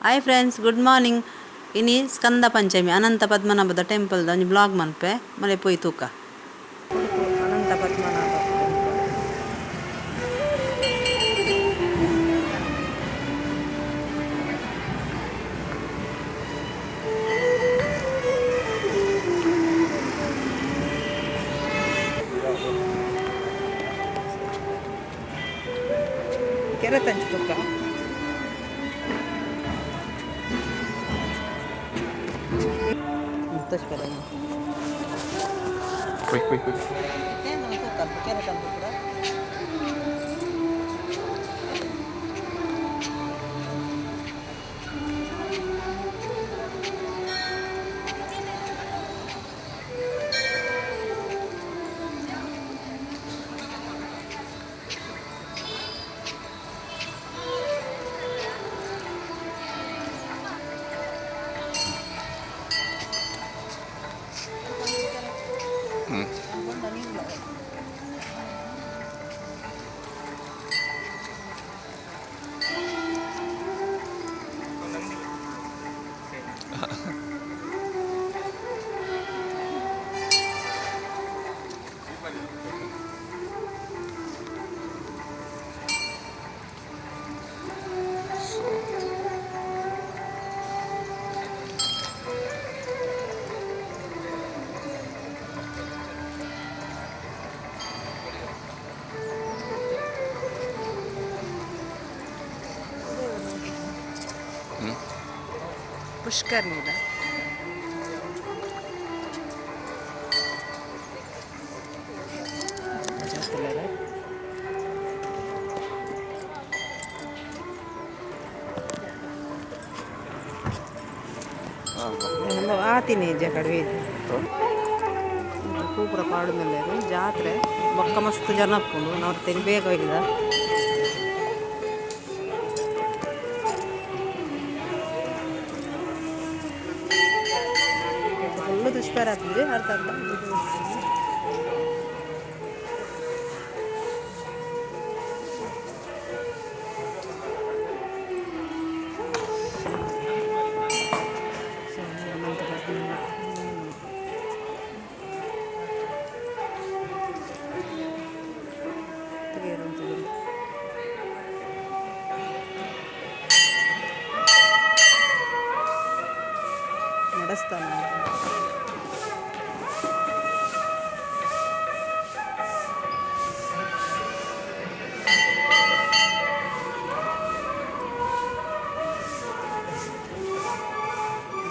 Hi friends, good morning. ಇನಿ ಸ್ಕಂದ ಪಂಚಮಿ ಅನಂತ ಪದ್ಮನಾಭದ temple ಒಂಜಿ blog ಮನ್ಪೆ ಮಲೆ ಪೋಯಿ ತೂಕ. ಅನಂತ ಪದ್ಮನಾಭ ಟೆಂಪಲ್. ಕೆರೆ ತಂಚು ತೂಕ. Quick, quick, quick. ಕೆರೆ ತಂಪು ಕೂಡ. ಪುಷ್ಕರ್ಣಿದ ಆತಿನಿ ಇಜ್ಜ ಕಡಿಮೆ ಕೂಪುರ ಪಾಡುನಲ್ಲೇರು ಜಾತ್ರೆ ಬೊಕ್ಕ ಮಸ್ತ್ ಜನ ಉಪ್ಪುಂಡು. ನಾವು ತೆಗೆ ಬೇಗ ಹೋಗಿದ. ಫುಲ್ಲು ದುಷ್ಪರ ಆಗ್ತದೆ ಅರ್ಧ ಅರ್ಧ. ನಡೆಸ್ತಾನೆ.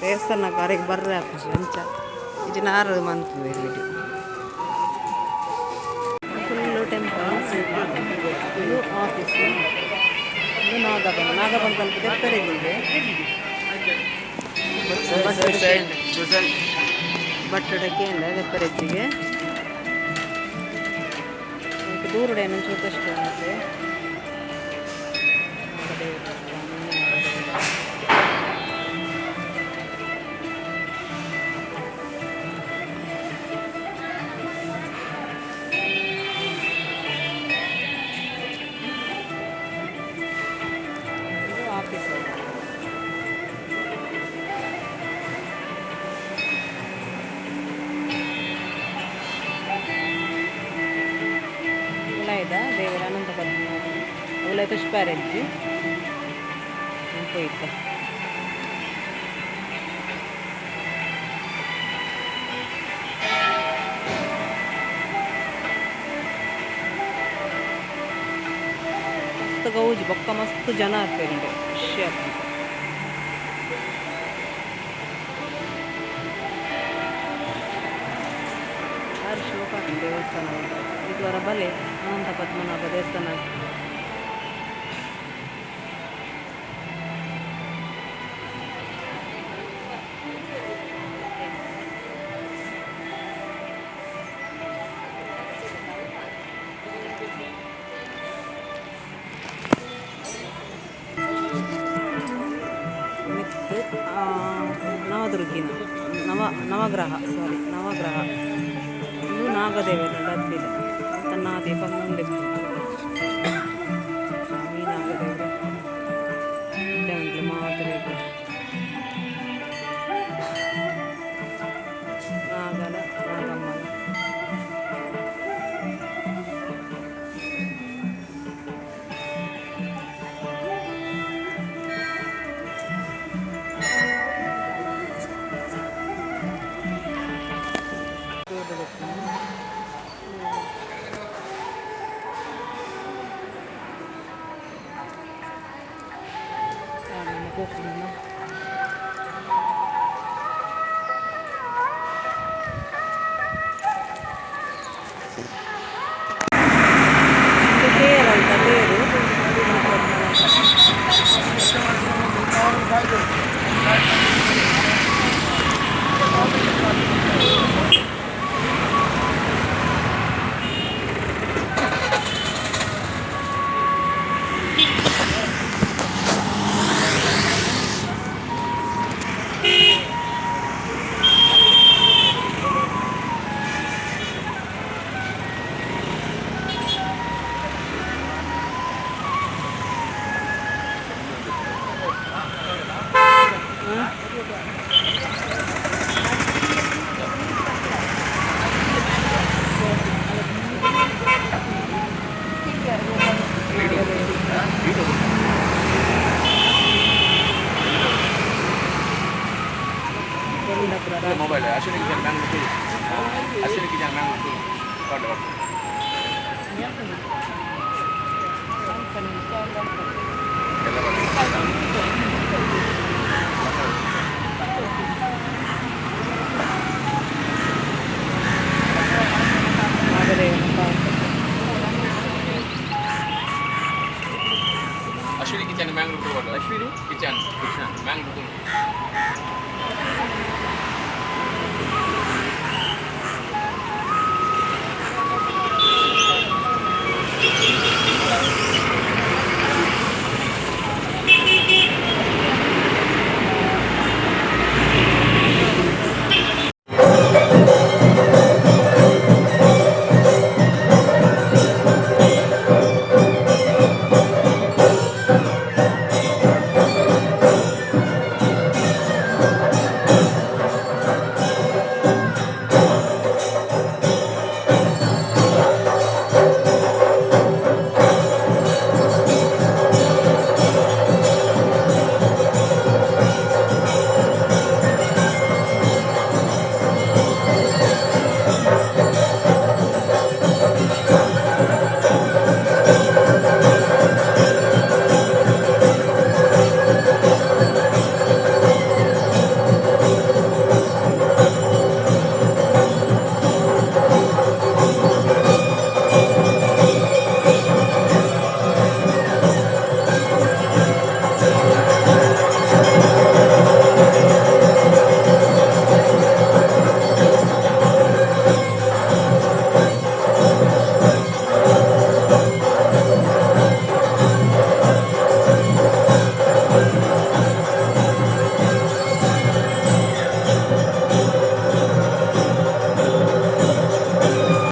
ದೇವಸ್ಥಾನ ಕಾರಿಗೆ ಬರ್ರೆ ಆಪುಜಿ ಅಂಚ ಇಜಿನಾರು ಮಂತುವೆ ವಿಡಿಯೋ. Full temple. ಇದು ಆಫೀಸು. ಇದು ನಾಗಬನ. ನಾಗಬನ ತಲುಪಿದೆ ಪೆರಿದಿದೆ. ಬಟ್ಟಡಕ್ಕೆ ದೆಪ್ಪರೆಜ್ಜಿಗೆ ದೂರಡೆ ಚೂತಷ್ಟು ಆಸೆ. ಇದು ಆಫೀಸ್. ಉಲಾಯ್ದ ದೇವರ ಅನಂತ ಪದ್ಮನಾಭ ಉಲಾಯ್ ಪುಷ್ಪಾರೆಜ್ಜಿ ಪೋಯ್ತೆ. ಮಸ್ತ್ ಗೌಜಿ, ಬೊಕ್ಕ ಮಸ್ತ್ ಜನ ಆಗ್ತಾರೆ, ಖುಷಿ ಆಗ್ತದೆ. ಆರು ಶೋಕ ದೇವಸ್ಥಾನ ಇದು ಬಲೆ ಅನಂತ ಪದ್ಮನಾಭ ದೇವಸ್ಥಾನ. ಮಿತ್ತು ನವದುರ್ಗಿನ ನವ ನವಗ್ರಹ, ಸಾರಿ, ನವಗ್ರಹ. ಇದು ನಾಗದೇವರ ಡಬ್ಬಿದೆ. ತನ್ನಾದಿ ಪನ್ನೊಂದು ಸ್ವಾಮಿ ನಾಗದೇವರು ಮಾತ್ರೆ. ಪೋಪುಂಡು. ತೇರ್ ಅಲ್ತ ತೇರು. Mobile Ashwini Kishan Mangalore, Ashwini Kishan Mangalore. Ashwini Kishan Mangalore, Ashwini Kishan Kishan Mangalore.